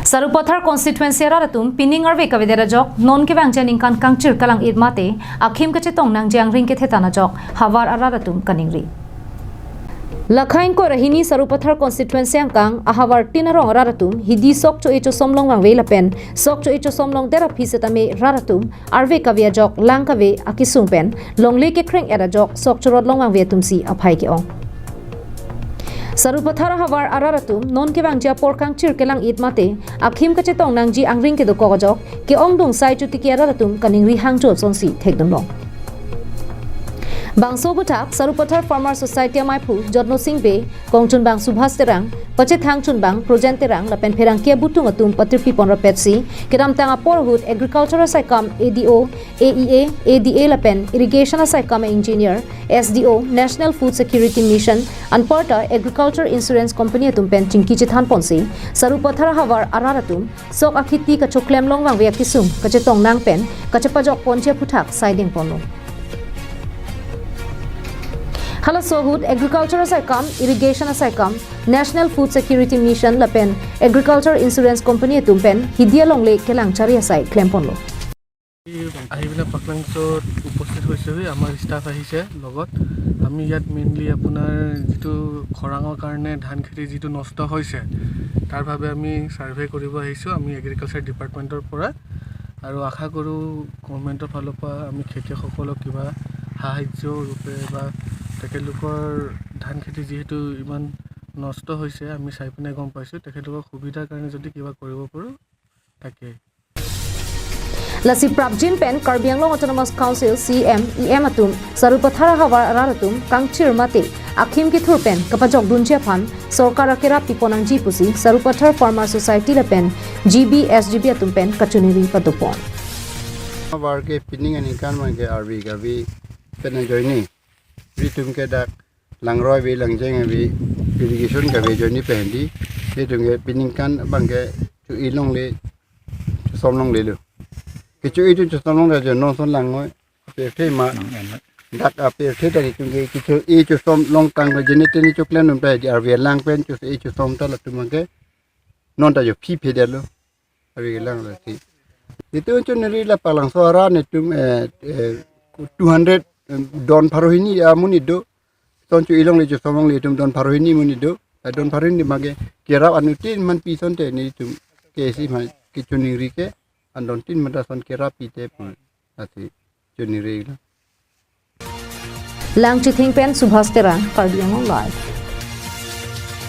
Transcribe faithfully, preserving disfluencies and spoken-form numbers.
Sarupathar constituency arat atum pining arve kavedet ajok non kevangji aningkan kangchir kalang-it mate akhim kachetong nangji angring kethe tan ajok havar arat atum kaningri. Lakha ingkoi ra hini Sarupathar constituency angkang ahavar tin arong arat atum hidi sok cho-e chosom long vangve lapen sok cho-e chosom longdet aphi setame rat atum arve kave ajok lang kave akesung pen longle kekreng-et ajok sok chorot long vangve atumsi aphai ke-ong. Sarupathar ahavar arat atum non kevangji apor kangchir kelang-it mate akhim kachetong nangji angring kedokok ajok ke-ongdung sai chotiki arat atum kaningri hangjo asonsi thekdunlong. Bangso aphuthak Sarupathar Farmer Society amaiphu Jotno Sing Bey, kongchunbang Subhas Terang, pachethang chunbang Projen Terang lapen pherangke abutung atum patirpi pon rapetsi kedamtang apor ahut agriculture asaikam A D O, A E A, A D A lapen irrigation asaikam engineer, S D O, National Food Security Mission, anparta Agriculture Insurance Company atum pen chingki chethan ponsi Sarupathar ahavar arat atum sok akhiti kachoklem long vangve akesung kachetong nang pen kachepajok ponji aphuthak saideng ponlo. Halaso ahut agriculture asaikam, irrigation asaikam, National Food Security Mission lapen Agriculture Insurance Company atum pen hidi alongle kelang chari asai klem ponlo. আহি পিনে পাকলাংচত উপস্থিত হৈছেহি। আমাৰ ষ্টাফ আহিছে লগত। আমি ইয়াত মেইনলি আপোনাৰ যিটো খৰাঙৰ কাৰণে ধান খেতি যিটো নষ্ট হৈছে, তাৰ বাবে আমি ছাৰ্ভে কৰিব আহিছোঁ, আমি এগ্ৰিকালচাৰ ডিপাৰ্টমেণ্টৰ পৰা। আৰু আশা কৰোঁ গভৰ্ণমেণ্টৰ ফালৰ পৰা আমি খেতিয়কসকলক কিবা সাহায্য ৰূপে বা তেখেতলোকৰ ধান খেতি যিহেতু ইমান নষ্ট হৈছে, আমি চাই পিনে গম পাইছোঁ, তেখেতলোকৰ সুবিধাৰ কাৰণে যদি কিবা কৰিব পাৰোঁ, তাকে। Lasi prapjin pen Karbi Anglong Autonomous Council C M, E M atum Sarupathar ahavar arat atum kangchir mate akhim kethur pen kapajokdunji aphan sorkar akerap piponangji pusi Sarupathar Farmer Society lapen G B S G B atum pen kachiningri padopon. Ahavar ke pining aningkan abangke arve kave pen ajoine ritum ke dak langroi ave, langjeng ave, irrigation kave ajoine pen hedi, ritum ke piningkan abangke cho-e longle, chosom longlelo. Kecho-e atum chosom longle ajo non ason langngoi, apirthe ma, dak apirthe ta ritum ke kecho-e chosom longtang lo, jene tene choklem num ta hedi arve lang pen cho-e chosom ta latum abangke non ta jo phi phedetlo. Arve lang lo si. Itum chiningri la paklangso arat netum eh, eh, two hundred eh, don pharo hini amonit do. Ton cho-e longle chosom longle itum don pharo hini amonit do. Eh, don pharo hini abangke kerap anuttin man pi asonte netum ke isi ma kechiningri ke an don tin man ta ason kerap pite pu. Lasi chiningri lo. Langchithing pen Subhas Terang, Karbi Anglong Live.